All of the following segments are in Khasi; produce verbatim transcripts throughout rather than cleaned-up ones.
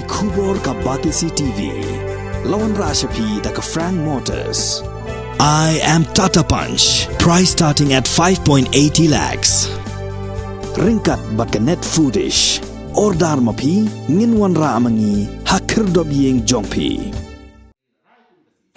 Khubor ka Batesi T V. La wanrah sha phi da ka Frank Motors. I am Tata Punch. Price starting at five point eighty lakhs. Ryngkat bad ka Net Foodish. Order ma phi, ngin wanrah ma ngi ha khyrdop ïing jong phi.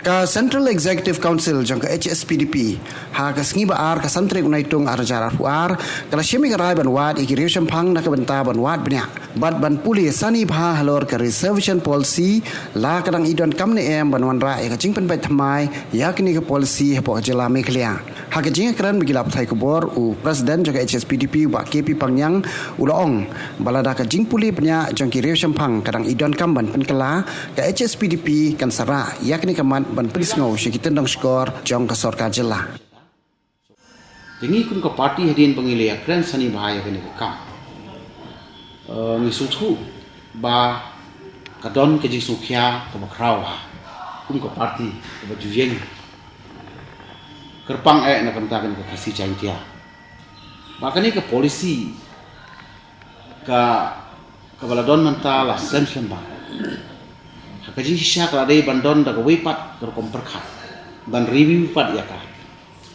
Ka Central Executive Council jong ka H S P D P, ha ka sngi ba ar ka san tarik u Naitung ar hajar arphew ar, ka la shim ïa ka rai ban wad ïa ki riew shemphang na ka bynta ban wad bniah bad ban pule sani bha halor ka Reservation Policy, la ka dang i donkam ne em ban wanrah ïa ka jingpynbeit thymmai ïa kane ka policy hapoh ka jylla Meghalaya. Ha ka jingïakren bad ki lad pathai khubor, u President jong ka H S P D P, u Bah K P Pangngiang, u la ong ba lada ka jingpule bniah jong ki riew shemphang ka dang i donkam ban pynkylla, ka H S P D P kan sa rah ïa kane ka mat ban pynsngew sha ki tyndong shkor jong ka sorkar jylla. Te ngi kum ka party, hadien ba ngi la ïakren sani bha ïa kane ka kam, eh, ngi sngewthuh ba ka don ka jingsngewkhia kaba khraw bha kum ka party, kaba ju ïeng kyrpang eh na ka bynta kane ka Khasi Jaintia. Ba kane ka policy ka, kaba la don mynta la slem slem bha. Ha ka jingshisha ka la dei ban don da kawei pat ka rukom pyrkhat, ban review pat ïa ka,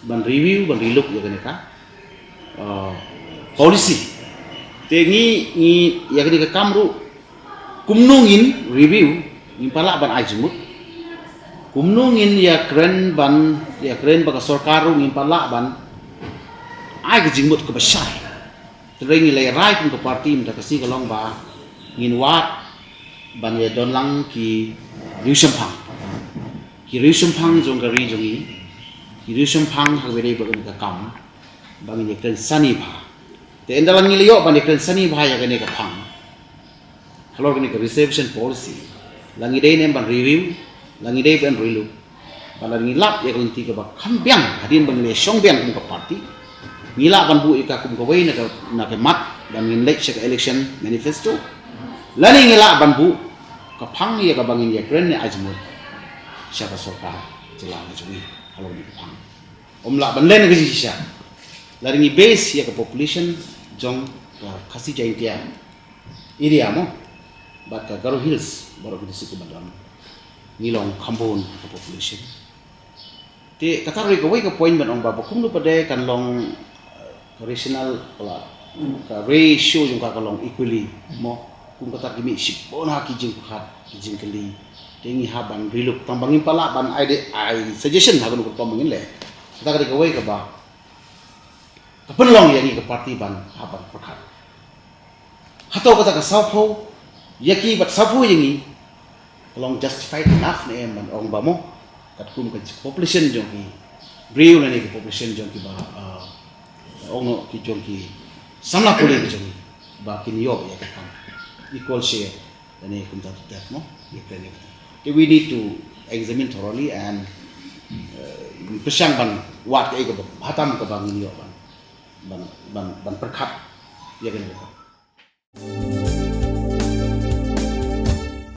ban review, ban relook ïa kane ka, uh, policy. Te ngi, ngi ïa kane ka kam ruh, kumno ngin review, ngim pat lah ban ai jingmut. Kumno ngin ïakren ban, ïakren bad ka sorkar ruh, ngim pat lah ban ai ka jingmut kaba shai. Te ngi la rai kum ka party mynta ka sngi ka long ba ngin wad ban ïadon lang ki riew shemphang, ki riew shemphang jong ka ri jong ngi, ki riew shemphang ha kaba ïadei bad kane ka kam, ba ngin ïakren sani bha. Te ynda la ngi la ïoh ban ïakren sani bha ïa kane ka phang halor kane ka Reservation Policy, la ngi dei ne em ban review, la ngi dei ban relook, ba la ngi lap ïa ka lynti kaba kham biang hadien ba ngi la shong biang kum ka party. Ngi lah ban buh ïa ka kum kawei na ka, na ka mat ban ngin leit sha ka election manifesto, lane ngi lah ban buh ka phang ïa kaba ngin ïakren ne ai jingmut sha ka sorkar jylla ka jong ngi halor kane ka phang. Ym lah ban len ka jingshisha. Lada ngi base ïa ka population jong ka Khasi Jaintia area mo, bad ka Garo Hills, baroh ki district kiba don, ngi long kham bun ka population. Te kata ruh kawei ka point ban ong ba, ba kumno pat de kan long, eh, ka rational, la, ka ratio jong ka kan long equally mo. Kum kata ki mih shibun ha ki jingpyrkhat, ki jingkylli. Te ngi hap ban relook, tang ba ngim pat lah ban ai de, ai suggestion ha kano ka rukom ba ngin leh. Kata ka dei kawei kaba ka pynlong ïa ngi ka party ban hap ban pyrkhat. Hato kata ka sawphew ïa ki bad sawphew ïa ngi, ka long justified enough ne em ban ong ba mo, katkum ka population jong ki briew lane ka population jong ki ba, ah, ong noh ki jong ki samla pule ki jong ngi, ba kin ïoh ïa ka kam equal share. Lane kumta tu tep mo, ïa kren ïa kata. Te we need to examine thoroughly and, eh, pyrshang ban wad kaei kaba, hatam kaba ngin ïoh ban, ban, ban, ban pyrkhat ïa kane ka.